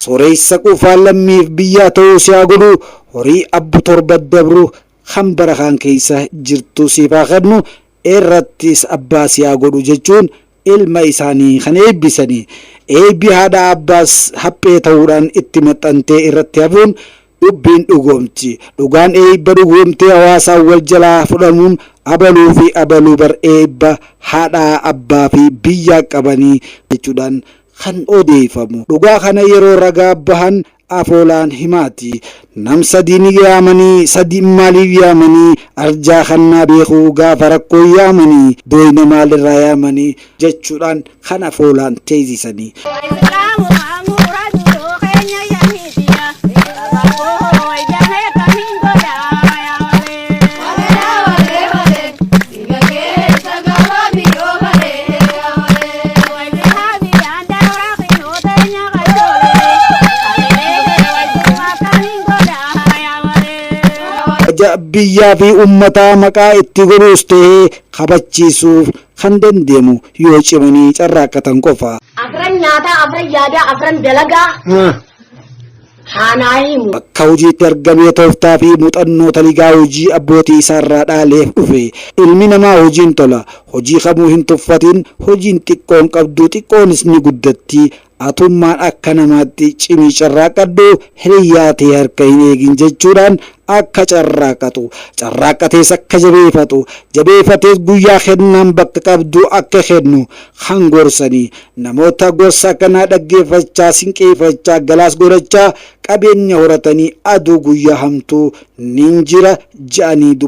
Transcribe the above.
Sooreysa quufaa lammiif biyyaa ta'uu si haa godhu. Horii abbu torba dabru kan barakaan keessa jirtu siif haa kennu. Irrattis abbaa si haa godhu jechuun ilma isaanii kan eebbisanii. Eebbi haadha abbaas haphee ta'uudhaan itti maxxantee irratti hafuun dubbiin dhugoomti. Dhugaan eebba dhugoomtee hawaasaan wal jalaa fudhamuun abaluu fi abaluu bar eebba haadhaa abbaa fi biyyaa qabanii jechuudhaan kan odeeffamu. Dhugaa kana yeroo ragaa bahan afoolaan himaati. Nam sadii ni yaamanii, sadii maaliif yaamanii, arjaa kannaa beekuu gaafa rakkoo yaamanii, dooyna maalirraa yaamanii jechuudhaan kan afoolaan teessisanii. Biyyaa fi uummataa maqaa itti godhuus ta'ee kabachiisuuf kan dandeemu yoo cimanii carraaqqatan qofa. Afran nyaataa, afran yaadaa, afran dalagaa haanaa himu. Bakka hojiitti argamee tooftaa fi muuxannoo taligaa hojii abbootii isaarraa dhaaleef dhufe. Ilmi namaa hojiin tola. Hojii kamuu hin tuffatin, hojiin xiqqoon qabdu xiqqoonis ni guddatti. Atummaan akka namaatti cimii carraaqqadhu, hiriyyaa ta'e harka hin eegin jechuudhaan akka carraaqqatu. Carraaqqatees akka jabeeffatu. Jabeeffatees guyyaa kennaan bakka qabdu akka kennu kan gorsanii. Namoota gorsa akkanaa dhaggeeffachaa, sinqeeffachaa, galaas godhachaa qabeenya horatanii aduu guyyaa hamtuu nin jira je'anii dubbatu.